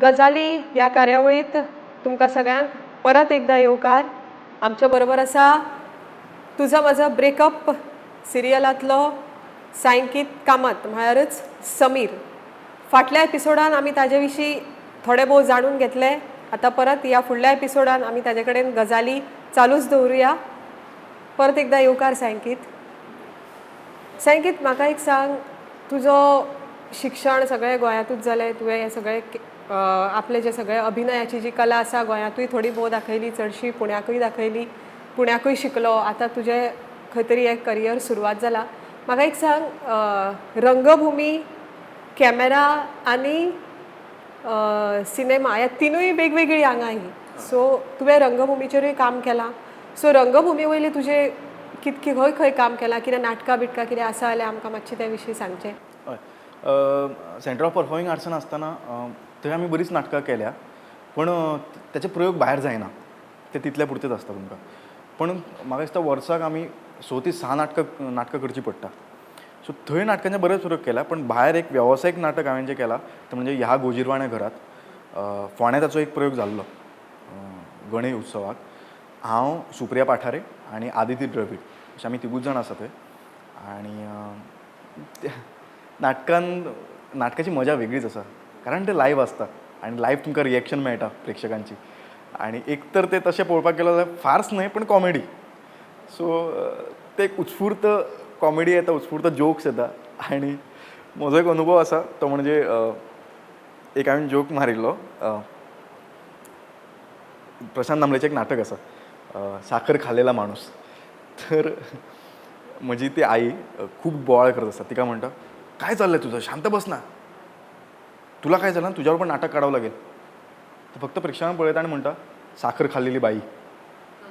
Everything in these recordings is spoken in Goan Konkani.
गजाली ह्या कार्यावळींत तुमकां सगळ्यांक परत एकदां येवकार. आमच्या बरोबर आसा तुझा माझा ब्रेकअप सिरियलांतलो सायंकीत कामत म्हळ्यारच समीर. फाटल्या एपिसोडान आमी ताजे विशीं थोडे भोव जाणून घेतले. आतां परत ह्या फुडल्या एपिसोडान आमी ताजे कडेन गजाली चालूच दवरुया. परत एकदां येवकार सायंकीत. सायंकीत, म्हाका एक सांग, तुजो शिक्षण सगळें गोंयांतूच जालें. तुवें हें सगळें आपलें जें सगळें अभिनयाची जी कला आसा गोंयांतूय थोडी भोव दाखयली, चडशी पुण्याकूय दाखयली, पुण्याकूय शिकलो. आतां तुजें खंय तरी एक करियर सुरवात जाला. म्हाका एक सांग, रंगभुमी, कॅमेरा आनी सिनेमा ह्या तिनूय वेगवेगळीं आंगां हीं. सो तुवें रंगभुमीचेरूय काम केलां. सो रंगभुमी वयलें तुजें कितकें, खंय खंय काम केलां, कितें नाटकां बिटकां कितें आसा जाल्यार आमकां मातशें त्या विशीं सांगचें. हय, सेंटर ऑफ परफॉर्मिंग आर्ट्सान आसतना थंय आमी बरीच नाटकां केल्या, पूण तेचे प्रयोग भायर जायना, ते तितले पुरतेच आसता तुमकां. पूण म्हाका दिसता वर्साक आमी 6 ते 6 नाटकां करचीं पडटा. सो थंय नाटकांचे बरेच प्रयोग केल्या, पण भायर एक वेवसायीक नाटक हांवें जें केलां तें म्हणजे ह्या गोजीरवाण्या घरात. फोंड्या ताचो एक प्रयोग जाल्लो गणेश उत्सवाक. हांव, सुप्रिया पाठारे आनी आदिती द्रवीड अशें आमी तिगूच जाण आसा थंय. आनी त्या नाटकान नाटकाची मजा वेगळीच आसा, कारण तें लायव आसता आनी लायव तुमकां रिएक्शन मेळटा प्रेक्षकांची. आनी एक तर तें तशें पळोवपाक गेलो जाल्यार फार्स न्हय, पण कॉमेडी. सो ते एक उत्स्फूर्त कॉमेडी येता, उत्स्फूर्त जोक्स येता. आनी म्हजो एक अनुभव आसा, तो म्हणजे एक हांवें जोक मारिल्लो. प्रशांत दामलेचें एक नाटक आसा, साखर खालेला माणूस. तर म्हजी ती आई खूब बोवाळ करत आसता. तिका म्हणटा, "काय चाललंय तुझं? शांत बस ना. तुला काय झालं? तुझ्यावर पण नाटक काढावं लागेल." तर फक्त प्रेक्षकांक पळयता आनी म्हणटा, "साखर खाल्लेली बाई."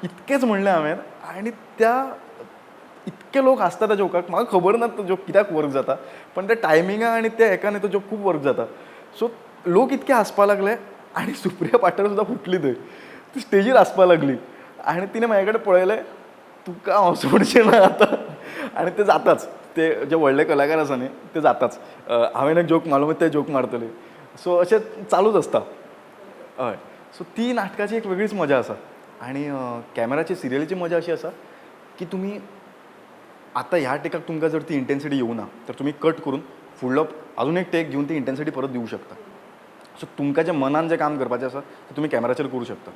इतकेंच म्हणलें हांवें आनी त्या इतके लोक हांसता त्या जोकाक. म्हाका खबर ना तो जोक कित्याक वर्क जाता, पण त्या टायमिंगा आनी त्या हेका न्ही तो जोक खूब वर्क जाता. सो लोक इतके हांसपा लागले आनी सुप्रिया पाठारे सुद्दां फुटली थंय. ती स्टेजीर हांसपा लागली आनी तिणें म्हाजे कडेन पळयलें, "तुका हांव सोडचें ना आतां." आनी ते जाताच, ते जे व्हडले कलाकार आसा न्ही, ते जाताच. हांवें एक जोक मारलो, ते जोक मारतले. सो अशें चालूच आसता. हय, सो ती नाटकाची एक वेगळीच मजा आसा. आनी कॅमेराची सिरियलीची मजा अशी आसा की तुमी आतां ह्या टेकाक तुमकां जर ती इंटेन्सिटी येवना तर तुमी कट करून फुडलो अजून एक टेक घेवन ती इंटेन्सिटी परत दिवं शकता. सो तुमकां जें मनान जें काम करपाचें आसा तें तुमी कॅमेराचेर करूं शकता.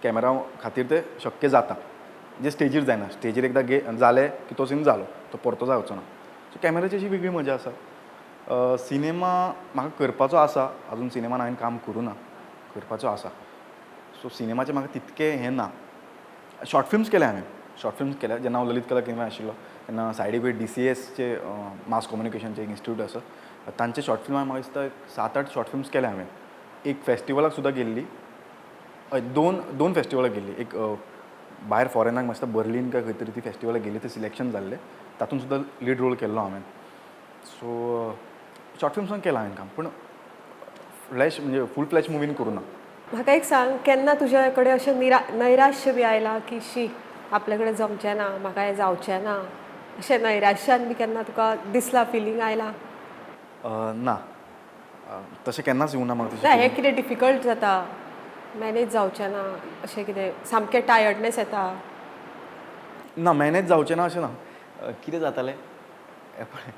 कॅमेरा खातीर तें शक्य जाता, जें स्टेजीर जायना. स्टेजीर एकदां गे जालें की तो सीन जालो, तो परतो जावचो ना. सो कॅमेराची अशी वेगळी मजा आसा. सिनेमा म्हाका करपाचो आसा. अजून सिनेमान हांवें काम करूं ना, करपाचो आसा. सो सिनेमाचें म्हाका तितकें हें ना. शॉर्ट फिल्म्स केल्या हांवें, शॉर्ट फिल्म्स केल्या. जेन्ना हांव ललित कला केंद्रान आशिल्लो तेन्ना सायडीक डीसीएसचे, मास कम्युनिकेशनचे एक इन्स्टिट्यूट आसा, तांचे शॉर्ट फिल्म म्हाका दिसता सात आठ शॉर्ट फिल्म्स केल्या हांवें. एक फेस्टिवलाक सुद्दां गेल्ली. हय, दोन दोन फेस्टिवलाक गेल्ली. एक भायर फॉरेनाक, म्हाका दिसता बर्लीन काय खंय तरी ती फेस्टिवलाक गेल्ली. ते सिलेक्शन जाल्लें, तातूंत सुद्दां लीड रोल केल्लो हांवें. सो शॉर्ट फिल्म्सान केलां हांवें काम, पूण फ्लॅश म्हणजे फूल फ्लॅश मुवीन करूं ना. म्हाका एक सांग, केन्ना तुज्या कडेन अशें नैराश्य बी आयलां की शी, आपल्या कडेन जमचें ना, म्हाका हें जावचें ना, अशें नैराश्यान बी केन्ना तुका दिसलां, फिलींग आयलां? ना, तशें केन्नाच येवना म्हाका. ना तशें. हें कितें डिफिकल्ट जाता, मॅनेज जावचें ना, अशें कितें सामकें टायर्डनेस येता? ना, मॅनेज जावचें ना अशें ना. कितें जातालें हें पळय,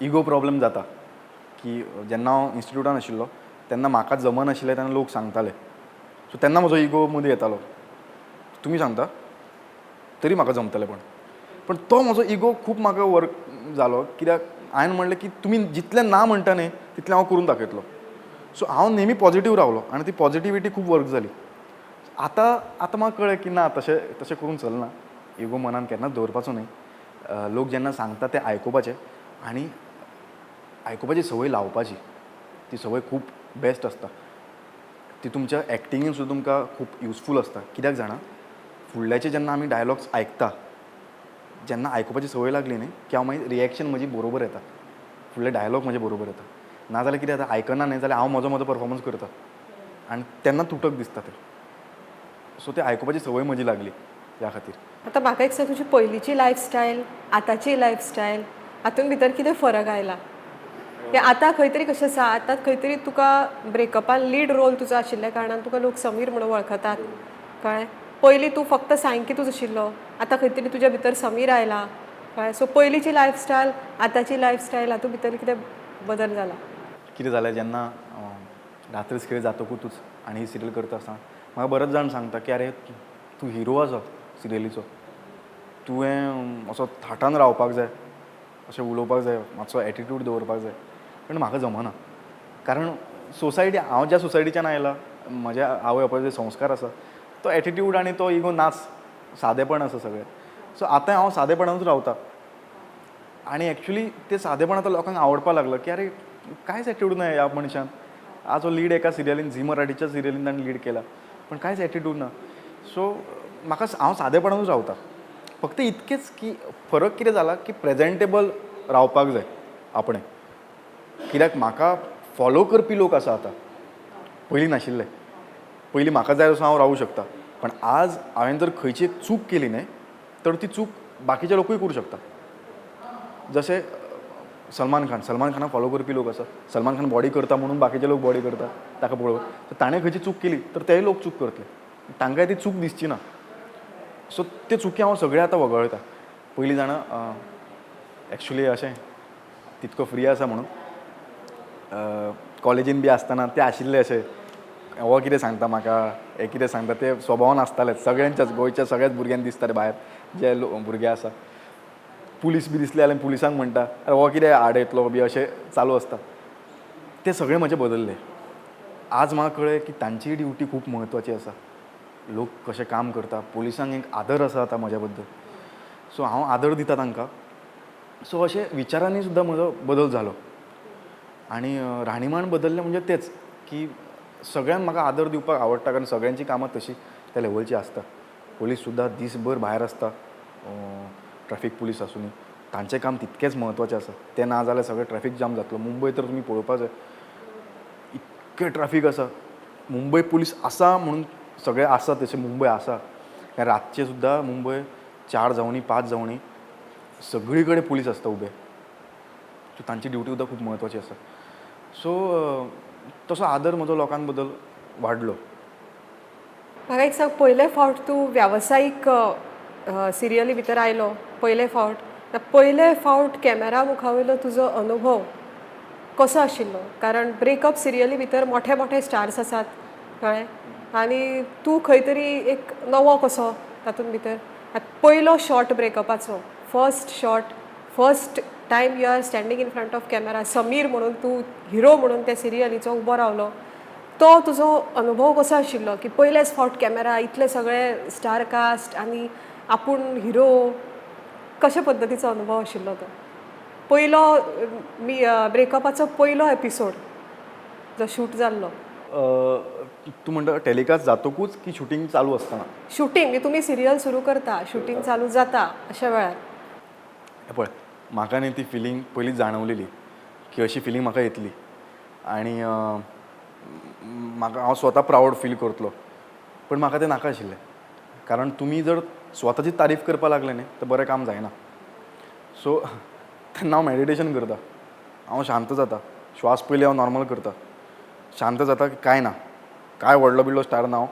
इगो प्रॉब्लम जाता की जेन्ना हांव इन्स्टिट्यूटान आशिल्लो तेन्ना म्हाका जमनाशिल्लें तेन्ना लोक सांगताले. सो तेन्ना म्हजो इगो मदीं येतालो, तुमी सांगता तरी म्हाका जमतलें. पण पण तो म्हजो इगो खूब म्हाका वर्क जालो, कित्याक हांवें म्हणलें की तुमी जितलें ना म्हणटा न्ही, तितलें हांव करून दाखयतलो. सो हांव नेहमी पॉझिटीव रावलो आनी ती पॉझिटिविटी खूब वर्क जाली. आतां आतां म्हाका कळ्ळें की ना, तशें तशें करूंक चलना. इगो मनान केन्नाच दवरपाचो न्ही. लोक जेन्ना सांगता तें आयकुपाचें आनी आयकुपाची संवय लावपाची. ती संवय खूब बेस्ट आसता. ती तुमच्या एक्टिंगेन सुद्दां तुमकां खूब युजफूल आसता. कित्याक जाणा, फुडल्याचे जेन्ना आमी डायलॉग्स आयकता, जेन्ना आयकुपाची संवय लागली न्ही की हांव मागीर रिएक्शन म्हजी बरोबर येता, फुडले डायलॉग म्हजे बरोबर येता. नाजाल्यार कितें जाता, आयकना न्ही जाल्यार हांव म्हजो म्हजो परफॉर्मन्स करता आनी तेन्ना तुटक दिसता तें. सो ते आयकुपाची संवय म्हजी लागली त्या खातीर. आतां म्हाका एक सांग, तुजी पयलींची लायफस्टायल, आतांची लायफस्टायल, हातूंत भितर कितें फरक आयला? की आतां खंय तरी कशें आसा, आतां खंय तरी तुका ब्रेकअपान लीड रोल तुजो आशिल्ल्या कारणान तुका लोक समीर म्हणून वळखतात, कळ्ळें? पयलीं तूं फक्त सायंकीतूच आशिल्लो, आतां खंय तरी तुज्या भितर समीर आयला, कळ्ळें? सो पयलींची लायफस्टायल आतांची लायफस्टायल हातूंत भितर कितें बदल जाला? कितें जालें जेन्ना रात्रीच खेळ जातकूच आनी ही सिरियल करता आसतना म्हाका बरेच जाण सांगता की अरे तूं हिरो आसा सिरियलीचो, तुवें असो थाटान रावपाक जाय, अशें उलोवपाक जाय, मातसो एटिट्यूड दवरपाक जाय. पूण म्हाका जमना, कारण सोसायटी, हांव ज्या सोसायटीच्यान आयला, म्हज्या आवय बापायचे संस्कार आसा, तो एटिट्यूड आनी तो इगो नाच, सादेपण आसा सगळें. सो आतां हांव सादेपणानूच रावता आनी एक्चुली ते सादेपण आतां लोकांक आवडपाक लागलं की अरे कांयच एटिट्यूड ना ह्या मनशान. आज हो लीड एका सिरियलीन, झी मराठीच्या सिरियलीन ताणें लीड केला, पण कांयच एटिट्यूड ना. सो म्हाका हांव सादेपणानूच रावता, फक्त इतकेंच की फरक कितें जाला की प्रेजेंटेबल रावपाक जाय आपणें, कित्याक म्हाका फॉलो करपी लोक आसा आतां, पयलीं नाशिल्ले. पयलीं म्हाका जाय तसो हांव रावूं शकता, पण आज हांवें जर खंयची एक चूक केली न्हय तर ती चूक बाकीचे लोकूय करूं शकता. जशें सलमान खान, सलमान खानाक फॉलो करपी लोक आसा, सलमान खान बॉडी करता म्हणून बाकीचे लोक बॉडी करता ताका पळोवन. तर ताणें खंयची चूक केली तर तेय लोक चूक करतले, तांकांय ती चूक दिसची ना. सो ते चुकी हांव सगळे आतां वगळता. पयलीं जाणा एक्चुली अशें तितको फ्री आसा म्हणून कॉलेजीन बी आसतना ते आशिल्ले अशें, हो कितें सांगता म्हाका, हे कितें सांगता, ते स्वभावान आसतालेच सगळ्यांच्याच, गोंयच्या सगळ्याच भुरग्यांक दिसता रे भायर जे भुरगे आसा. पुलीस बी दिसले जाल्यार पुलिसांक म्हणटा अरे हो कितें आडयतलो बी, अशें चालू आसता. ते सगळें म्हजें बदल्लें. आज म्हाका कळ्ळें की तांचीय ड्युटी खूब म्हत्वाची आसा, लोक कशें काम करता, पुलिसांक एक आदर आसा आतां म्हज्या बद्दल, सो हांव आदर दिता तांकां. सो अशें विचारांनी सुद्दां म्हजो बदल जालो. आनी राहणीमान बदल्लें म्हणजे तेंच की सगळ्यांक म्हाका आदर दिवपाक आवडटा, कारण सगळ्यांची कामां तशी त्या लेवलची आसता. पोलीस सुद्दां दीसभर भायर आसता, ट्रॅफीक पुलीस आसूनी, तांचें काम तितकेंच म्हत्वाचें आसा. तें ना जाल्यार सगळें ट्रॅफीक जाम जातलो. मुंबय तर तुमी पळोवपाक जाय, इतकें ट्रॅफीक आसा. मुंबय पुलीस आसा म्हणून सगळें आसा तशें मुंबय आसा, कारण रातचें सुद्दां मुंबय 4 जावनी 5 जावनी सगळी कडेन पुलीस आसता उबे. सो तांची ड्युटी सुद्दां खूब म्हत्वाची आसा. सो तसो आदर म्हजो लोकां बद्दल वाडलो. म्हाका एक सांग, पयले फावट तूं वेवसायीक सिरियली भितर आयलो, पयले फावट, पयले फावट कॅमेरा मुखावयलो तुजो अनुभव कसो आशिल्लो? कारण ब्रेकअप सिरियली भितर मोठे मोठे स्टार्स आसात, कळ्ळें, आनी तूं खंय तरी एक नवो कसो तातूंत भितर. पयलो shot ब्रेकअपाचो, first shot, first time you are standing in front of camera, Sameer म्हणून तूं हिरो म्हणून त्या सिरियलीचो उबो रावलो, तो तुजो अनुभव कसो आशिल्लो की पयलेच फावट कॅमेरा, इतले सगळे स्टार कास्ट आनी आपूण हिरो, कशे पद्दतीचो अनुभव आशिल्लो तो पयलो ब्रेकअपाचो पयलो एपिसोड जो शूट जाल्लो? तूं म्हणटा टेलिकास्ट जातकूच की शुटींग चालू आसतना? शुटींग, तुमी सिरियल सुरू करता, शुटींग चालू जाता अशा वेळार. पळय, म्हाका न्ही ती फिलींग पयलींच जाणवलेली की अशी फिलींग म्हाका येतली आनी म्हाका हांव स्वता प्रावड फील करतलो, पण म्हाका तें नाका आशिल्लें. कारण तुमी जर स्वताची तारीफ करपाक लागले न्ही तर बरें काम जायना. सो तेन्ना हांव मॅडिटेशन करता, हांव शांत जाता, श्वास पयलीं हांव नॉर्मल करता, शांत जाता की कांय ना, कांय व्हडलो बिडलो स्टार ना, हांव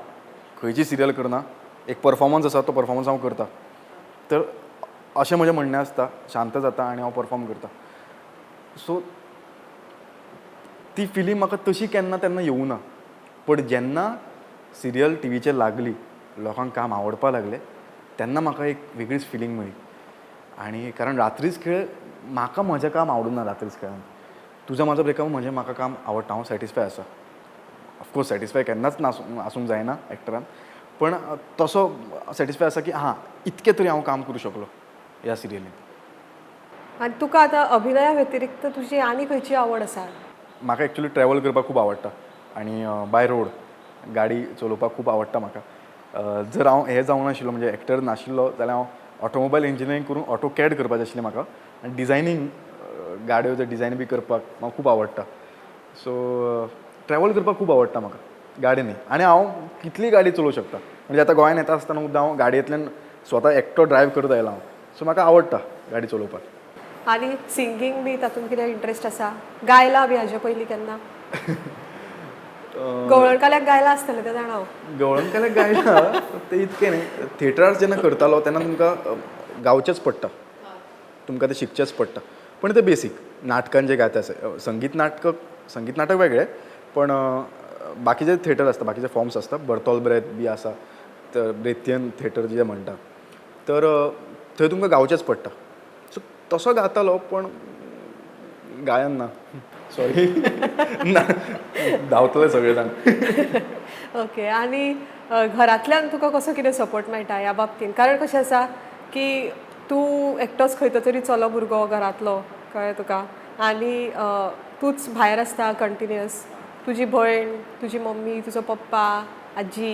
खंयची सिरियल करना, एक परफॉर्मन्स आसा तो परफॉर्मन्स हांव करता. तर अशें म्हजें म्हणणें आसता, शांत जाता आनी हांव परफॉर्म करता. सो ती फिलींग म्हाका तशी केन्ना तेन्ना येवूं ना, पण जेन्ना सिरियल टिवीचेर लागली, लोकांक काम आवडपाक लागलें, तेन्ना म्हाका एक वेगळीच फिलींग मेळ्ळी. आनी कारण रात्रीच खेळ म्हाका म्हजें काम आवडूं ना. रात्रीच खेळान तुजो म्हाजो ब्रेकअप म्हजें म्हाका काम आवडटा, हांव सॅटिस्फाय आसा. ऑफकोर्स सॅटिस्फाय केन्नाच आसूंक जायना एक्टरान, पण तसो सॅटिस्फाय आसा की हां इतकें तरी हांव काम करूं शकलो ह्या सिरियलीन. आनी तुका आतां अभिनया व्यतिरिक्त तुजी आनी खंयची आवड आसा? म्हाका एक्चुली ट्रॅवल करपाक खूब आवडटा आनी बाय रोड गाडी चलोवपाक खूब आवडटा म्हाका. जर हांव हें जावंक नाशिल्लो, म्हणजे एक्टर नाशिल्लो, जाल्यार हांव ऑटोमोबायल इंजिनियरींग करून ऑटो कॅड करपाचें आशिल्लें म्हाका, आनी डिजायनींग गाडयो जर डिजायन बी करपाक म्हाका खूब आवडटा. सो ट्रॅवल करपाक खूब आवडटा म्हाका गाडी न्ही. आनी हांव कितली गाडी चलोवंक शकता, म्हणजे आतां गोंयान येता आसतना सुद्दां हांव गाडयेंतल्यान स्वता एकटो ड्रायव्ह करत आयला हांव. सो म्हाका आवडटा गाडी चलोवपाक. आनी सिंगींग बी तातूंत कितें इंट्रस्ट आसा? गायला बी हाजे पयलीं केन्ना? गवळणकाल्याक गायला आसतलें तें जाणा हांव. गवळणकाल्याक गायला तें इतकें न्ही. थिएटरार जेन्ना करतालो तेन्ना तुमकां गावचेंच पडटा, तुमकां तें शिकचेंच पडटा. पण तें बेसीक नाटकान जें गायता आसा, संगीत नाटक वेगळें, पण बाकीचे थिएटर आसता, बाकीचे फॉर्म्स आसता, बर्तोल ब्रेथ बी आसा, तर ब्रेथियन थिएटर जें म्हणटा, तर थंय तुमकां गावचेंच पडटा. सो तसो गातालो, पण गायन ना, सॉरी ना, धांवतले सगळे जाण. ओके. आनी घरांतल्यान तुका कसो कितें सपोर्ट मेळटा ह्या बाबतीन? कारण कशें आसा की तूं एकटोच खंयचो तरी चलो भुरगो घरांतलो, कळ्ळें तुका, आनी तूंच भायर आसता कंटिन्युअस. तुजी भयण, तुजी मम्मी, तुजो पप्पा, आजी,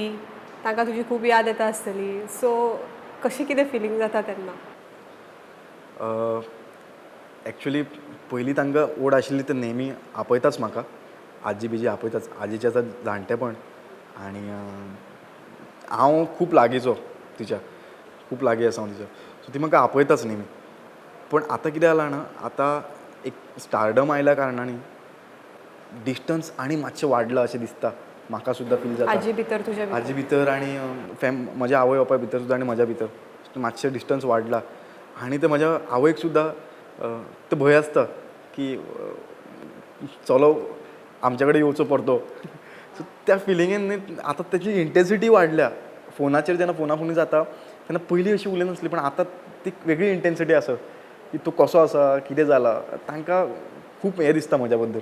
तांकां तुजी खूब याद येता आसतली. सो कशें कितें फिलींग जाता तेन्ना? एक्चुली पयलीं तांकां ओड आशिल्ली ते नेहमी आपयताच म्हाका, आजी बिजी आपयताच. आजीचें आतां जाणटेपण आनी हांव खूब लागींचो तिच्या, खूब लागीं आसा हांव तिच्या, सो ती म्हाका आपयताच नेहमी. पण आतां कितें जालां जाणा, आतां एक स्टारडम आयल्या कारणान डिस्टन्स आनी मातशें वाडलां अशें दिसता म्हाका सुद्दां, फील जाता. आजी भितर, तुज्या भितर? आजी भितर आनी म्हज्या आवय बापाय भितर सुद्दां आनी म्हज्या भितर मातशें डिस्टन्स वाडलां. आनी तें म्हज्या आवयक सुद्दां तें भंय आसता की चलो आमच्या कडेन येवचो परतो. सो त्या फिलिंगेन न्ही आतां तेजी इंटेन्सिटी वाडल्या. फोनाचेर जेन्ना फोना फोनी जाता तेन्ना पयलीं अशी उलयनासली, पण आतां ती वेगळी इंटेन्सिटी आसा की तूं कसो आसा, कितें जाला. तांकां खूब हें दिसता म्हज्या बद्दल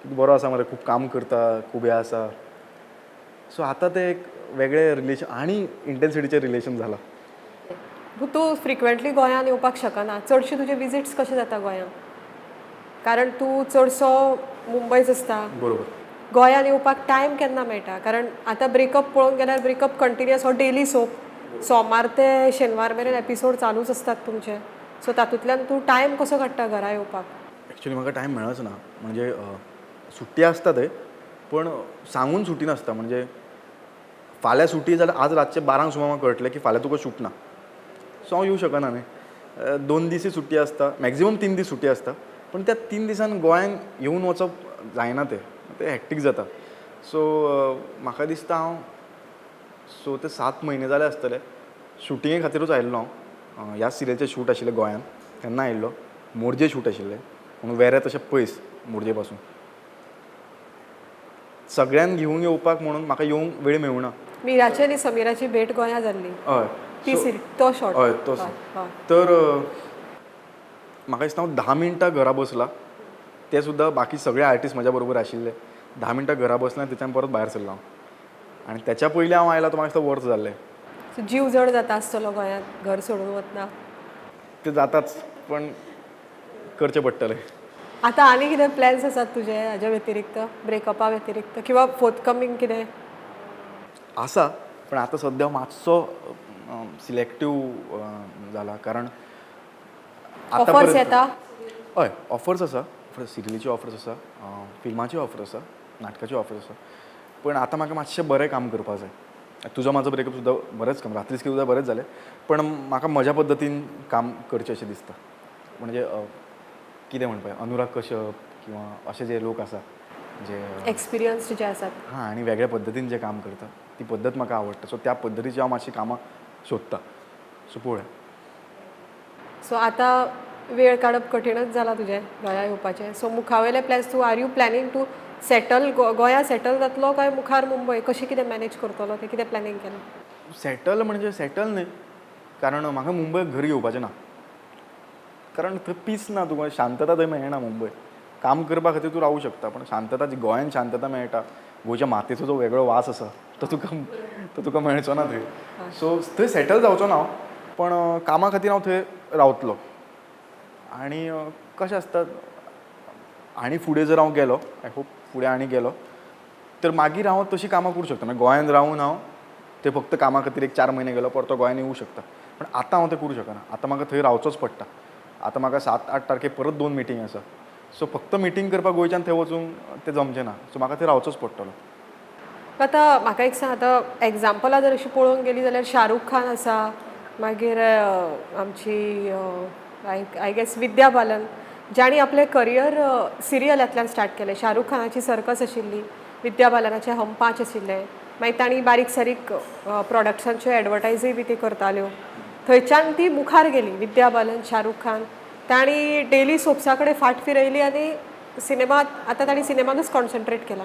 की बरो आसा मरे, खूब काम करता, खूब हें आसा. सो आतां तें एक वेगळें रिलेशन आनी इंटेन्सिटीचें रिलेशन जालां. तूं फ्रिक्वेंटली गोंयांत येवपाक शकना, चडशे तुजे विजिट्स कशे जाता गोंयांत? कारण तूं चडसो मुंबयच आसता. बरोबर. गोंयांत येवपाक टायम केन्ना मेळटा? कारण आतां ब्रेकअप पळोवंक गेल्यार ब्रेकअप कंटिन्युअस हो डेली सोप, सोमार ते शेनवार मेरेन एपिसोड चालूच आसतात तुमचे. सो तातूंतल्यान तूं टायम कसो काडटा घरा येवपाक? एक्चुली म्हाका टायम मेळच ना. म्हणजे सुट्टी आसता थंय, पण सांगून सुटी नासता. म्हणजे फाल्यां सुटी जाल्यार आज रातचे 12 सुमार म्हाका कळटलें की फाल्यां तुका शूट ना, सो हांव येवं शकना न्ही. 2 दीसय सुट्टी आसता, मॅक्झिमम 3 दीस सुट्टी आसता, पण त्या 3 दिसान गोंयांत येवन वचप जायना, तें तें हॅक्टीक जाता. सो म्हाका दिसता हांव 6 ते 7 म्हयने जाले आसतले शुटिंगे खातीरूच आयिल्लो हांव. ह्या सिरियलचें शूट आशिल्लें गोंयांत तेन्ना आयिल्लो. मोरजे शूट आशिल्लें म्हणून वेरें तशें पयस मोरजे पासून. सगळ्यांक घेवन येवपाक म्हणून म्हाका येवंक वेळ मेळुना. मीराची आनी समीराची भेट गोंया जाल्ली. हय, ती तो शॉट. हय, तो. तर म्हाका दिसता हांव 10 मिनटां घरा बसला, ते सुद्दां बाकी सगळे आर्टिस्ट म्हज्या बरोबर आशिल्ले. 10 मिनटां घरा बसला, तेच्यान परत भायर सरलो हांव. आनी तेच्या पयलीं हांव आयला तो म्हाका दिसता वर्स जाल्लें. जीव जड जाता आसतलो गोंयांत घर सोडून वतना? ते जाताच, पण करचें पडटलें. आतां आनी कितें प्लॅन्स आसात तुजे हाज्या व्यतिरिक्त, ब्रेकअपा व्यतिरिक्त किंवा फोर्थकमींग कितें आसा? पण आतां सद्या मातसो सिलेक्टीव जाला, कारण ऑफर्स येता. हय, ऑफर्स आसा, सिरियलीची ऑफर्स आसा, फिल्माची ऑफर्स आसा, नाटकाची ऑफर्स आसा. पण आतां म्हाका मातशें बरें काम करपाक जाय. तुजो म्हाजो ब्रेकअप सुद्दां बरेंच काम, रात्रीच सुद्दां बरेंच जालें, पण म्हाका म्हज्या पद्दतीन काम करचें अशें दिसता. म्हणजे कितें म्हणपाक, अनुराग कश्यप किंवा अशे जे लोक आसा जे एक्सपिरियन्स जे आसात, हां, आनी वेगळ्या पद्दतीन जे काम करता ती पद्दत म्हाका आवडटा. सो त्या पद्दतीची हांव मातशी कामां सोदता. सो पळोवया. सो आतां वेळ काडप कठीणच जाला तुजें गोंया येवपाचें. सो मुखावयले प्लॅन्स तूं, are you planning to settle गोंया सेटल जातलो काय मुखार मुंबय? कशें कितें मॅनेज करतलो तें, कितें प्लॅनिंग केलां? सेटल म्हणजे सेटल न्ही, कारण म्हाका मुंबय घर घेवपाचें ना, कारण थंय पीस ना, तुका शांतता थंय मेळना. मुंबय काम करपा खातीर तूं रावूं शकता, पण शांतता जी गोंयान शांतता मेळटा, गोंयच्या मातयेचो जो वेगळो वास आसा तो तुका मेळचो ना थंय. सो थंय सेटल जावचो ना हांव, पण कामा खातीर हांव थंय रावतलो. आनी कशें आसता, आनी फुडें जर हांव गेलो, I hope फुडें आनी गेलो तर मागीर हांव तशीं कामां करूं शकता. मागीर गोंयांत रावून हांव ते फक्त कामा खातीर एक 4 म्हयने गेलो, परतो गोंयांत येवं शकता. पण आतां हांव तें करूं शकना, आतां म्हाका थंय रावचोच पडटा. आतां म्हाका 7-8 तारखेक परत 2 मिटींग आसा. सो फक्त मिटींग करपाक गोंयच्यान थंय वचूंक तें जमचें ना. सो म्हाका थंय रावचोच पडटलो. आतां म्हाका एक सांग, आतां एग्जाम्पलां जर अशी पळोवंक गेली जाल्यार शाहरुख खान आसा, मागीर आमची I guess Vidya Balan जांणी आपलें करियर सिरियलांतल्यान स्टार्ट केलें. शाहरुख खानाची सर्कस आशिल्ली, विद्या बालनाचें हम पांच आशिल्लें, मागीर तांणी बारीक सारीक प्रोडक्ट्सांच्यो एडवर्टायजूय बी ती करताल्यो. थंयच्यान ती मुखार गेली. विद्या बालन, शाहरुख खान, तांणी डेली सोप्सा कडेन फाट फिरयली आनी सिनेमात आतां तांणी सिनेमानूच कॉन्सन्ट्रेट केला.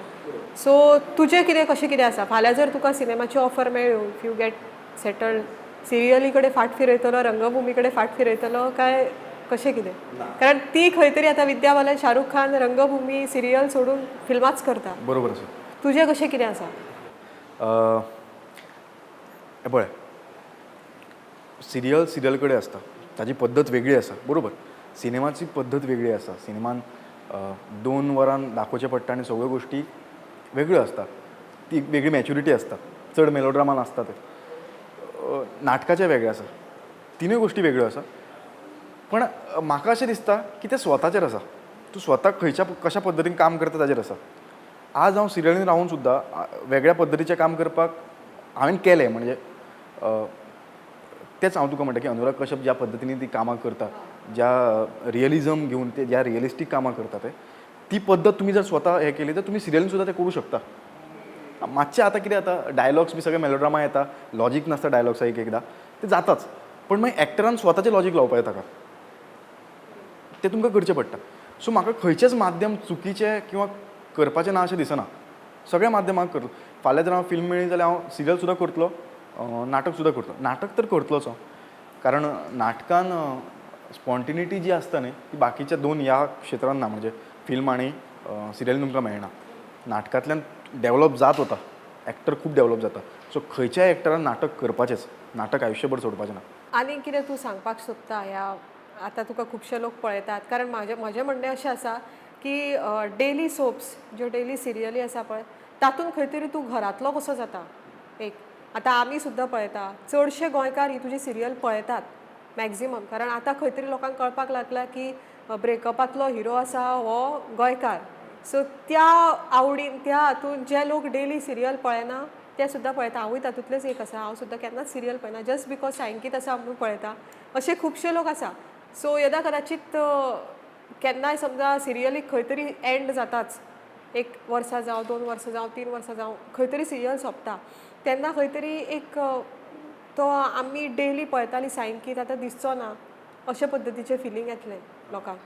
सो तुजें कितें कशें कितें आसा? फाल्यां जर तुका सिनेमाची ऑफर मेळ्ळ्यो, if you get settled, सिरियली कडेन फाट फिरयतलो, रंगभुमी कडेन फाट फिरयतलो काय कशें कितें? कारण ती खंय तरी आतां विद्या बालन, शाहरुख खान रंगभुमी सिरियल सोडून फिल्मांच करता. बरोबर आसा. तुजें कशें कितें आसा? पळय, सिरियल सिरियल कडेन आसता, ताजी पद्दत वेगळी आसा. बरोबर. सिनेमाची पद्दत वेगळी आसा. सिनेमान 2 वरां दाखोवचें पडटा आनी सगळ्यो गोश्टी वेगळ्यो आसता, ती वेगळी मॅच्युरिटी आसता, चड मेलोड्रामा नासता ते. नाटकाचें वेगळें आसा, तिनूय गोश्टी वेगळ्यो आसा. पण म्हाका अशें दिसता की तें स्वताचेर आसा, तूं स्वता खंयच्या कशा पद्दतीन काम करता ताजेर आसा. आज हांव सिरियलीन रावून सुद्दां वेगळ्या पद्दतीचें काम करपाक हांवें केलें. म्हणजे तेंच हांव तुका म्हणटा की अनुराग कश्यप ज्या पद्दतीन ती कामां करता, ज्या रियलिजम घेवन ते ज्या रियलिस्टीक कामां करता ते, ती पद्दत तुमी जर स्वता हें केली तर तुमी सिरियलीन सुद्दां तें करूं शकता. मातशें आतां कितें जाता, डायलॉग्स बी सगळे मेलोड्रामा येता, लॉजीक नासता डायलॉग्सा एक एकदां ते जाताच. पण मागीर एक्टरान स्वताचें लॉजीक लावपाक जाय ताका, तें तुमकां करचें पडटा. सो म्हाका खंयचेंच माध्यम चुकीचें किंवा करपाचें ना अशें दिसना. सगळ्या माध्यमांक करतलो. फाल्यां जर हांव फिल्म मेळ्ळी जाल्यार हांव सिरियल सुद्दां करतलो, नाटक सुद्दां करतलो. नाटक तर करतलोच हांव, कारण नाटकान स्पॉन्टिनिटी जी आसता न्ही ती बाकीच्या 2 ह्या क्षेत्रान ना. म्हणजे फिल्म आनी सिरियल तुमकां मेळना. नाटकांतल्यान डेवलप जात वता, एक्टर खूब डेवलप जाता. सो खंयच्याय एक्टरान नाटक करपाचेंच, नाटक आयुश्यभर सोडपाचें ना. आनी कितें तूं सांगपाक सोदता ह्या आतां तुका खुबशे लोक पळयतात? कारण म्हाजें म्हणणें अशें आसा की डेली सोप्स ज्यो डेली सिरियली आसा पळय, तातूंत खंय तरी तूं घरांतलो कसो जाता. एक आतां आमी सुद्दां पळयता, चडशे गोंयकार ही तुजी सिरियल पळयतात मॅक्झिमम, कारण आतां खंय तरी लोकांक कळपाक लागला की ब्रेकअपांतलो हिरो आसा हो गोंयकार. सो त्या आवडीन त्या हातून जे लोक डेली सिरियल पळयना ते सुद्दां पळयता. हांवूय तातूंतलेच एक आसा, हांव सुद्दां केन्नाच सिरियल पळयना, जस्ट because सायंकीत आसा म्हणून पळयता. अशे खुबशे लोक आसा. सो येदा कदाचीत केन्नाय समजा सिरियलीक खंय तरी एंड जाताच, 1 वर्सां जावं, 2 वर्सां जावं, 3 वर्सां जावं, खंय तरी सिरियल सोंपता, तेन्ना खंय तरी एक तो आमी डेली पळयताली सायंकीत आतां दिसचो ना अशे पद्दतीचें फिलींग येतलें लोकांक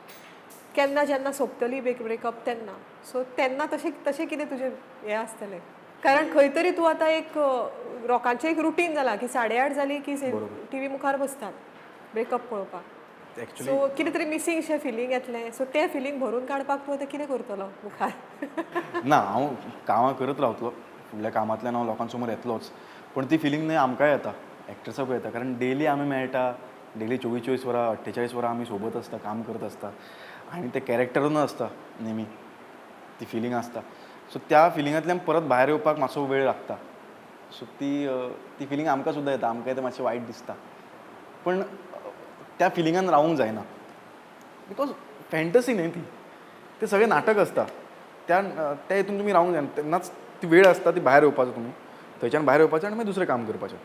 केन्ना जेन्ना सोंपतली ब्रेकअप तेन्ना. सो तेन्ना तशें तशें कितें तुजें हें आसतलें, कारण खंय तरी तूं आतां एक लोकांचें एक रुटीन जालां की 8:30 जाली की टी व्ही मुखार बसतात ब्रेकअप पळोवपाक. सो कितें तरी मिसींग शें फिलींग येतलें. सो तें फिलींग भरून काडपाक तूं आतां कितें करतलो मुखार? ना, हांव कामां करत रावतलो, फुडल्या कामांतल्यान हांव लोकां समोर येतलोच. पण ती फिलींग न्हय आमकांय येता, एक्टर्साकूय येता, कारण डेली आमी मेळटा, डेली 24 वरां 48 वरां आमी सोबत आसता, काम करत आसता आनी ते कॅरेक्टरून आसता नेहमी ती फिलींग आसता. सो त्या फिलिंगांतल्यान परत भायर येवपाक मातसो वेळ लागता. सो ती फिलींग आमकां सुद्दां येता, आमकांय तें मातशें वायट दिसता, पण त्या फिलिंगान रावूंक जायना, because fantasy न्ही ती, तें सगळें नाटक आसता. त्या त्या हितून तुमी रावूंक जायना, तेन्नाच ती वेळ आसता ती भायर येवपाचो, तुमी थंयच्यान भायर येवपाचें आनी मागीर दुसरें काम करपाचें.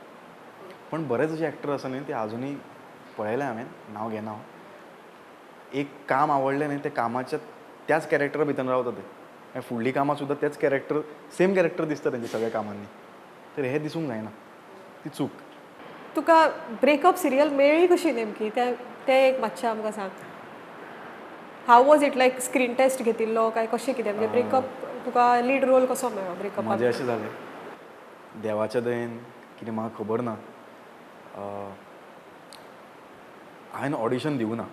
पण बरेच अशे एक्टर आसा न्ही ते आजुनूय पळयलें हांवें, नांव घेना हांव, एक काम आवडलें न्ही त्या कामाच्या त्याच कॅरेक्टरा भितर रावता ते, मागीर फुडलीं कामां सुद्दां तेच कॅरेक्टर, सेम कॅरेक्टर दिसता तेंच्या सगळ्या कामांनी. तर हें दिसूंक जायना, ती चूक. तुका ब्रेकअप सिरियल मेळ्ळी कशी नेमकी तें एक मातशें आमकां सांग. How was it like, screen test घेतिल्लो काय कशें कितें? म्हणजे ब्रेकअप तुका लीड रोल कसो मेळ्ळो ब्रेकअप? म्हजें अशें जालें, देवाच्या दयेन कितें म्हाका खबर ना, हांवें ऑडिशन दिवं ना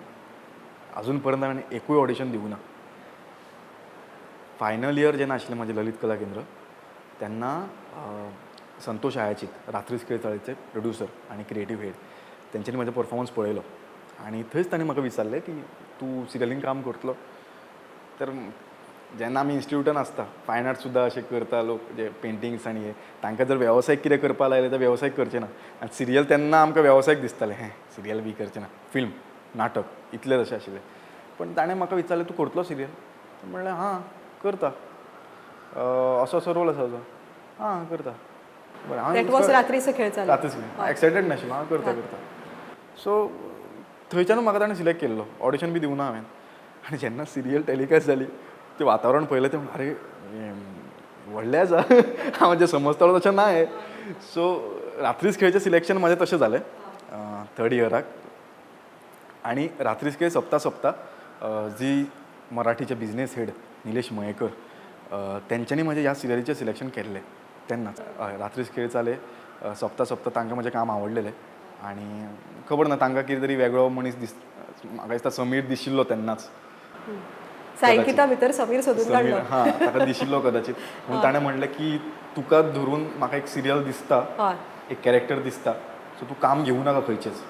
अजून पर्यंत, हांवें एकूय ऑडिशन दिवं ना. फायनल इयर जेन्ना आशिल्लें म्हजें ललित कला केंद्र, तेन्ना संतोष आयाचीत रात्रीच खेळ चाळीचे प्रोड्युसर आनी क्रिएटीव हेड, तेंच्यांनी म्हजो परफॉर्मन्स पळयलो आनी थंयच तांणी म्हाका विचारलें की तूं सिरियलीन काम करतलो? तर जेन्ना आमी इन्स्टिट्यूटान आसता फायन आर्ट्स सुद्दां अशें करता लोक, जे पेंटिंग्स आनी हे, तांकां जर वेवसायीक कितें करपाक लायलें तर वेवसायीक करचें ना. आनी सिरियल तेन्ना आमकां वेवसायीक दिसतालें, हें सिरियल बी करचें ना, फिल्म नाटक इतलें अशें आशिल्लें. पण ताणें म्हाका विचारलें तूं करतलो सिरियल? म्हणलें हां करता, असो असो रोल आसा तुजो, हां करता. बरें, रात्रीचो खेळ चालू, रात्रीचो खेळ, एक्सायटेड नाशिल्लो, हां करता करता. सो थंयच्यान म्हाका ताणें सिलेक्ट केल्लो, ऑडिशन बी दिवना हांवें. आनी जेन्ना सिरियल टेलिकास्ट जाली तें वातावरण पळयलें तें म्हणलें अरे व्हडलें आसा, हांव जें समजतालो तशें ना हें. सो रात्रीच खेळचें सिलेक्शन म्हाजें तशें जालें थर्ड इयराक. आनी रात्रीच खेळ सोंपता सोंपता जी मराठीचे बिजनेस हेड निलेश मयेकर तेंच्यांनी म्हजें ह्या सिरियलीचें सिलेक्शन केल्लें तेन्नाच. हय, रात्रीच खेळ जाले सोंपता सोंपता तांकां म्हजें काम आवडलेलें आनी खबर ना तांकां कितें तरी वेगळो मनीस दीस, म्हाका दिसता समीर दिशिल्लो तेन्नाच. सायकिता भितर समीर सोदून काडलो. हां, ताका दिशिल्लो कदाचित, म्हणून ताणें म्हणलें की तुका धरून म्हाका एक सिरियल दिसता, एक कॅरेक्टर दिसता, सो तूं काम घेवं नाका खंयचेच,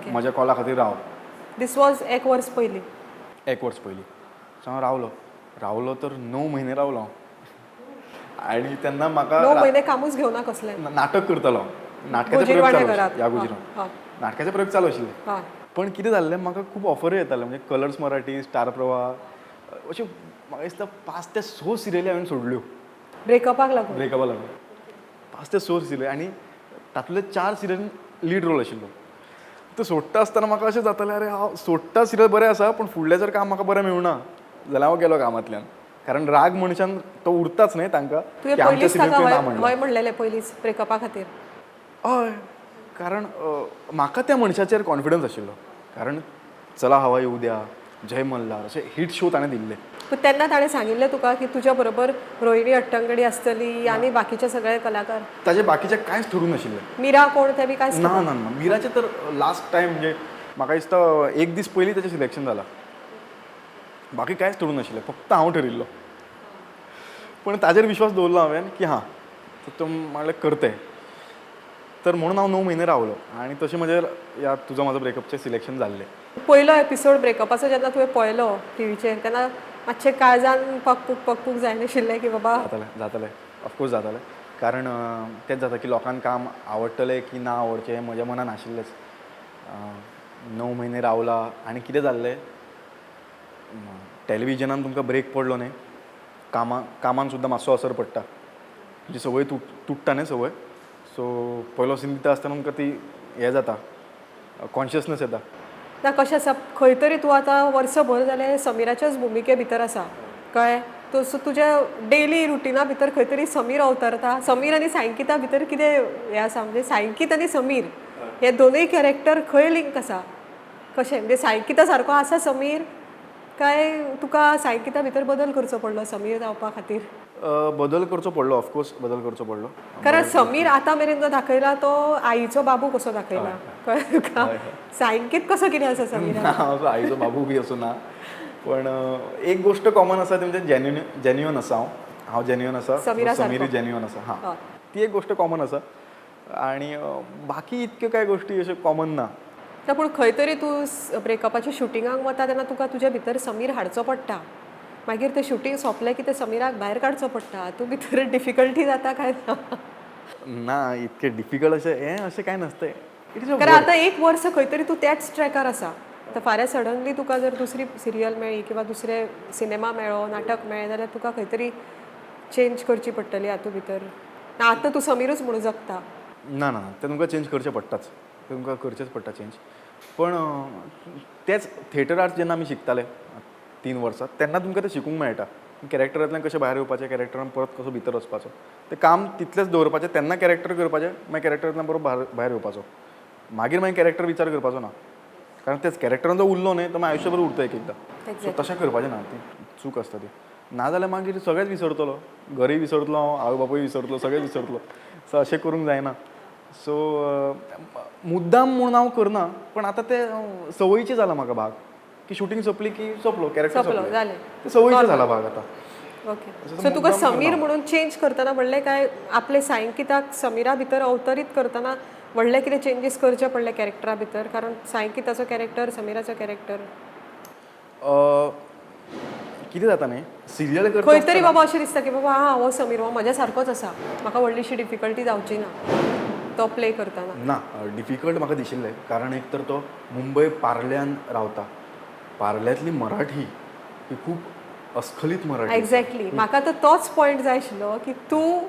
म्हज्या कॉला खातीर राव. दीस वॉज एक वर्स पयलीं. एक वर्स पयलीं. सो हांव रावलो, रावलो तर 9 म्हयने रावलो हांव. आनी तेन्ना म्हाका 9 म्हयने कामूच घेवना कसलें, नाटक करतालो, नाटकाचे प्रयोग चालू ह्या गुजिरान, नाटकाचे प्रयोग चालू आशिल्ले. पण कितें जाल्लें, म्हाका खूब ऑफरूय येताले, म्हणजे कलर्स मराठी, स्टार प्रवाह, अश्यो म्हाका दिसता 5 ते 6 सिरियली हांवें सोडल्यो ब्रेकअपाक लागून. ब्रेकअपाक लागून 5 ते 6 सिरियली, आनी तातूंतले 4 सिरियलीन लीड रोल आशिल्लो. तो सोडटा आसतना म्हाका अशें जातालें, अरे हांव सोडटा सिरियल बरें आसा, पूण फुडलें जर काम म्हाका बरें मेळना जाल्यार हांव गेलो कामांतल्यान, कारण राग मनशान तो उरताच न्हय तांकां. तुवें पयलींच ताका हय म्हणलेलें पयलींच ब्रेकअपा खातीर? हय, कारण म्हाका त्या मनशाचेर कॉन्फिडन्स आशिल्लो, कारण चला हवा येऊ द्या, जय मल्हार अशे हिट शो ताणें दिल्ले. पूण तेन्ना ताणें सांगिल्लें तुका की तुज्या बरोबर रोहिणी हट्टंगडी आसतली आनी बाकीचे सगळे कलाकार? ताजे बाकीचे कांयच ठरून नाशिल्लें. मीरा कोण तें बी कांयच ना ना ना, मीराचें तर लास्ट टायम, म्हणजे म्हाका दिसता एक दीस पयलीं ताचें सिलेक्शन जालां, बाकी कांयच ठरून नाशिल्लें, फक्त हांव ठरिल्लो. पूण ताजेर विश्वास दवरलो हांवें की हां तो म्हणलें करते, तर म्हणून हांव 9 म्हयने रावलो. आनी तशें म्हजें ह्या तुजो म्हाजो ब्रेकअपचें सिलेक्शन जाल्लें. पयलो एपिसोड ब्रेकअपाचो जेन्ना तुवें पळयलो टिवीचेर तेन्ना मातशें काळजान पकपूक पकपूक जायनाशिल्लें की बाबा? जातालें, जातालें, ऑफकोर्स जातालें, कारण तेंच जाता की लोकांक काम आवडटलें की ना आवडचें हें म्हज्या मनान आशिल्लेंच. 9 म्हयने रावला आनी कितें जाल्लें, टॅलिविजनान तुमकां ब्रेक पडलो न्ही, कामान सुद्दां मातसो असर पडटा, तुजी संवय तुट्टा न्ही संवय. सो पयलो सीन दिता आसतना तुमकां ती हें जाता, कॉन्शियसनस येता. ना कशें आसा, खंय तरी तूं आतां वर्सभर जालें समीराच्याच भुमिके भितर आसा, कळ्ळें? तो सो तुज्या डेली रुटिना भितर खंय तरी समीर अवतरता. समीर आनी सायंकिता भितर कितें हें आसा, म्हणजे सायंकित आनी समीर हे दोनूय कॅरेक्टर खंय लिंक आसा, कशें? म्हणजे सायंकिता सारको आसा समीर काय तुका सायंकिता भितर बदल करचो पडलो समीर जावपा खातीर? बदल करचो पडलो, ऑफकोर्स बदल करचो पडलो, कारण समीर आतां मेरेन जो दाखयला तो आईचो बाबू कसो दाखयला, कळ्ळें तुका? सायंकित कसो कितें आसा समीर? असो आईचो बाबू बी असो ना, पण एक गोश्ट कॉमन आसा ती म्हणजे जेन्युअन आसा हांव, हांव जेन्युअन आसा, समीर जेन्युअन आसा. हां, ती एक गोश्ट कॉमन आसा. आनी बाकी इतक्यो कांय गोश्टी अश्यो कॉमन ना. पूण खंय तरी तूं ब्रेकअपाच्या शुटिंगाक वता तेन्ना तुका तुज्या भितर समीर हाडचो पडटा, मागीर तें शुटींग सोंपलें की तें समीराक भायर काडचो पडटा, तूं भितर डिफिकल्टी जाता काय ना? ना, इतकें डिफिकल्ट अशें हें अशें कांय नासता. कारण आतां एक वर्स खंय तरी तूं त्याच ट्रॅकार आसा, आतां फाल्यां सडनली तुका जर दुसरी सिरियल मेळ्ळी किंवा दुसरे सिनेमा मेळ्ळो, नाटक मेळ्ळें जाल्यार तुका खंय तरी चेंज करची पडटली हातूंत भितर. ना आतां तूं समीरूच म्हणून जगता? ना ना, तें तुमकां चेंज करचें पडटाच, तें तुमकां करचेंच पडटा चेंज. पण तेंच थिएटर आर्ट्स जेन्ना आमी शिकताले 3 वर्सां, तेन्ना तुमकां तें शिकूंक मेळटा, कॅरेक्टरांतल्यान कशें भायर येवपाचें, कॅरेक्टरान परत कसो भितर वचपाचो, तें काम तितलेंच दवरपाचें, तेन्ना कॅरेक्टर करपाचें, मागीर कॅरेक्टरांतल्यान परत भायर येवपाचो, मागीर मागीर कॅरेक्टर विचार करपाचो ना, कारण तेच कॅरेक्टरान जो उरलो न्ही तो मागीर आयुश्यभर उरता एक एकदां. सो तशें करपाचें ना, ती चूक आसता ती. नाजाल्यार मागीर सगळेंच विसरतलो, घरूय विसरतलो हांव, आवय बापूय विसरतलो, सगळें विसरतलो. सो अशें करूंक जायना. सो मुद्दाम म्हणून हांव करना, पण आतां तें संवयीचें जालां म्हाका भाग, की शुटींग सोंपली की सोंपलो कॅरेक्टर सोंपलो, तें संवयीचें जालां भाग आतां. ओके, सो तुका समीर म्हणून चेंज करतना म्हणलें काय आपले सायंकिताक समीरा भितर अवतरीत करतना व्हडले कितें चेंजीस करचे पडले कॅरेक्टरा भितर, कारण सायंकिताचो कॅरेक्टर समीराचो कॅरेक्टर कितें जाता न्ही सिरियल करता खंय तरी बाबा अशें दिसता की बाबा हां हो समीर हो म्हज्या सारकोच आसा, म्हाका व्हडलीशी डिफिकल्टी जावची ना तो प्ले करतना? ना, डिफिकल्ट म्हाका दिशिल्लें, कारण एक तर तो मुंबय पार्ल्यान रावता, पार्ल्यांतली मराठी ही खूब अस्खलीत मराठी. एक्झॅक्टली, म्हाका तर तोच पॉयंट जाय आशिल्लो की तूं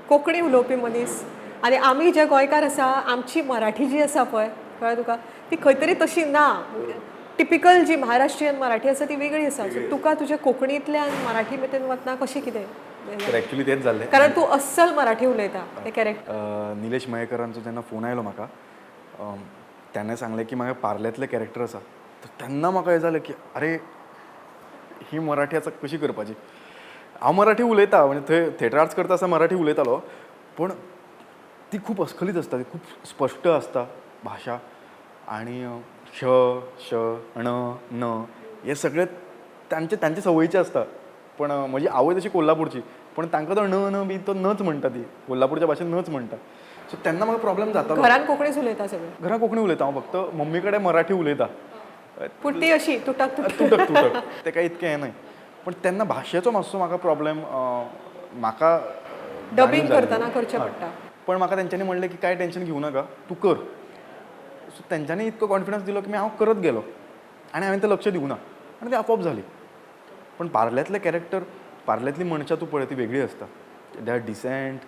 कोंकणी उलोवपी मनीस आनी आमी जे गोंयकार आसा आमची मराठी जी आसा पळय कळ्ळें तुका? ती खंय तरी तशी ना. टिपिकल जी महाराष्ट्रीयन मराठी आसा ती वेगळी आसा. सो तुका तुज्या कोंकणींतल्यान मराठी मेतेन वतना कशें कितें? तर एक्चुली तेच जाल्लें. कारण तूं अस्सल मराठी उलयता तें कॅरेक्टर. निलेश मयेकरांचो जेन्ना फोन आयलो म्हाका, त्याने सांगलें की म्हाका पार्लेतलें कॅरेक्टर आसा, तर तेन्ना म्हाका हें जालें की अरे ही मराठी आतां कशी करपाची. हांव मराठी उलयता, म्हणजे थंय थिएटर आर्ट्स करता आसतना मराठी उलयतालो, पूण ती खूब अस्खलीत आसता, ती खूब स्पश्ट आसता भाशा. आनी श श ण न हे सगळे तांचे तांचे संवयीचे आसता. पण म्हजी आवय तशी कोल्हापूरची, पण तांकां तो ण न बी तो नच म्हणटा, ती कोल्हापूरच्या भाशेन नच म्हणटा. सो तेन्ना म्हाका प्रॉब्लेम जातालो. घरान कोंकणीच उलयता सगळे? घरान कोंकणी उलयता हांव, फक्त मम्मी कडेन मराठी उलयता. पूण ती अशी तुटक तुटक तुटक तुटक, तें काय इतकें हें न्हय. पण तेन्ना भाशेचो मातसो म्हाका प्रॉब्लेम म्हाका डबिंग करतना करचें पडटा. पण म्हाका तेंच्यांनी म्हणलें की कांय टेंशन घेवं नाका, तूं कर. सो तेंच्यांनी इतको कॉन्फिडन्स दिलो की हांव करत गेलो आनी हांवें तें लक्ष दिवंक ना आनी तें आपोआप जाली. पण पार्लेतलें कॅरेक्टर, पार्लेतली मनशां तूं पळय ती वेगळी आसता, they are decent,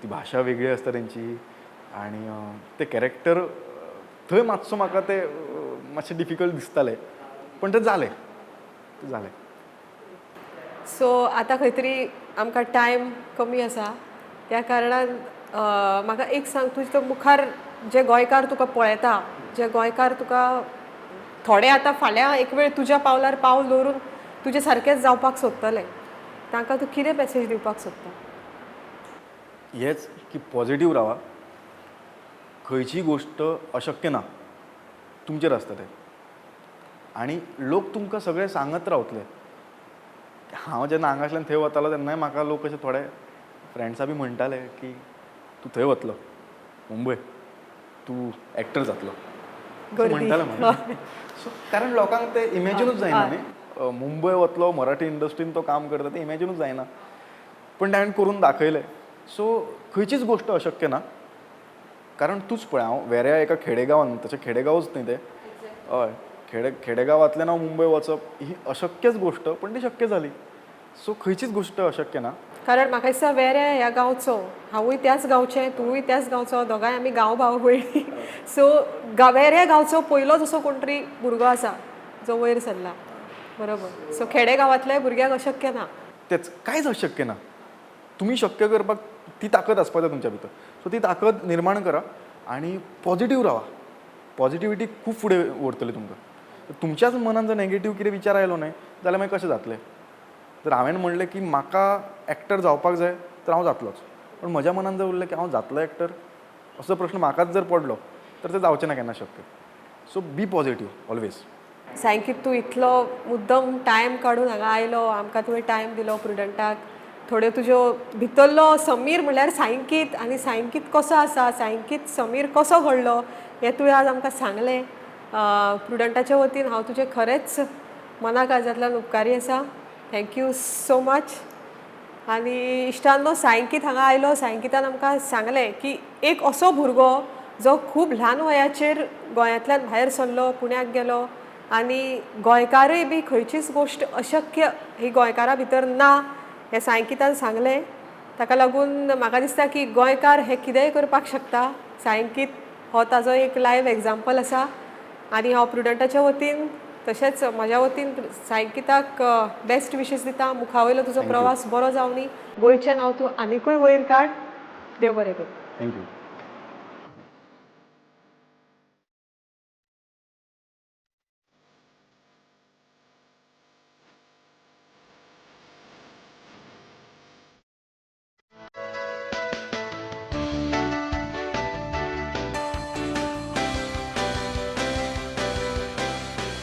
ती भाशा वेगळी आसता तेंची. आनी तें कॅरेक्टर थंय मातसो म्हाका तें मातशें डिफिकल्ट दिसतालें, पण तें जालें, तें जालें. सो आतां खंय तरी आमकां टायम कमी आसा, त्या कारणान म्हाका एक सांग, तुजे मुखार जे गोंयकार तुका पळयता, जे गोंयकार तुका थोडे आतां फाल्यां एक वेळ तुज्या पावलार पावल दवरून तुजे सारकेंच जावपाक सोदतले, तांकां तूं कितें मॅसेज दिवपाक सोदता? हेच की पॉझिटीव रावा, खंयचीय गोश्ट अशक्य ना, तुमचेर आसता तें. आनी लोक तुमकां सगळें सांगत रावतले. हांव जेन्ना हांगासल्यान थंय वतालो तेन्नाय म्हाका लोक अशे थोडे फ्रेंड्सां बी म्हणटाले की तूं थंय वतलो मुंबय, तूं एक्टर जातलो म्हणटाले म्हाका. सो कारण लोकांक तें इमेजिनूच जायना न्ही, मुंबय वतलो मराठी इंडस्ट्रीन तो काम करता तें इमेजिनूच जायना, पण ताणें करून दाखयलें. सो खंयचीच गोश्ट अशक्य ना. कारण तूंच पळय, हांव वेऱ्या एका खेडेगांवान, तशें खेडेगांवच न्ही तें, हय खेडेगांवांतल्यान हांव मुंबय वचप ही अशक्यच गोश्ट, पण ती शक्य जाली. सो खंयचीच गोश्ट अशक्य ना. कारण म्हाका दिसता वेऱ्या ह्या गांवचो, हांवूय त्याच गांवचें, तुवूय त्याच गांवचो, दोगांय आमी गांव भाव भयणी. सो वेऱ्या गांवचो पयलोच असो कोण तरी भुरगो आसा जो वयर सरला, बरोबर? सो खेडेगांवांतल्या भुरग्यांक अशक्य ना. तेच, कांयच अशक्य ना. तुमी शक्य करपाक ती ताकद आसपाक जाय तुमच्या भितर. सो ती ताकद निर्माण करा आनी पॉझिटीव रावा. पॉझिटिविटी खूब फुडें व्हरतली तुमकां. तुमच्याच मनान जर नेगेटीव कितें विचार आयलो न्हय जाल्यार मागीर कशें जातलें? तर हांवें म्हणलें की म्हाका एक्टर जावपाक जाय तर हांव जातलोच, पूण म्हज्या मनान जर उरलें की हांव जातलो एक्टर असो प्रश्न म्हाकाच जर पडलो तर तें जावचें ना केन्ना शक्य. So be positive always. Sainkit, तूं इतलो मुद्दम टायम काडून हांगा आयलो, आमकां तुवें टायम दिलो प्रुडंटाक, थोड्यो तुज्यो भितरलो समीर म्हणल्यार सायंकीत आनी सायंकीत कसो आसा, सायंकीत समीर कसो घडलो हें तुवें आज आमकां सांगलें. प्रुडंटाच्या वतीन हांव तुजें खरेंच मना काळजांतल्यान उपकारी आसा. Thank you so much. आनी इश्टांनो, सायंकीत हांगा आयलो, सायंकितान आमकां सांगलें की एक असो भुरगो जो खूब ल्हान वयाचेर गोंयांतल्यान भायर सरलो, पुण्याक गेलो आनी गोंयकारय बी खंयचीच गोश्ट अशक्य ही गोंयकारा भितर ना हें सायंकितान सांगलें. ताका लागून म्हाका दिसता की गोंयकार हे कितेंय करपाक शकता. सायंकीत हो ताजो एक लायव्ह एग्जाम्पल आसा. आनी हांव प्रुडंटाच्या वतीन तशेंच म्हज्या वतीन सायंकिताक बेस्ट विशीस दिता. मुखावयलो तुजो प्रवास बरो जावनी, गोंयचें नांव तूं आनिकूय वयर काड. देव बरें करूं. Thank you.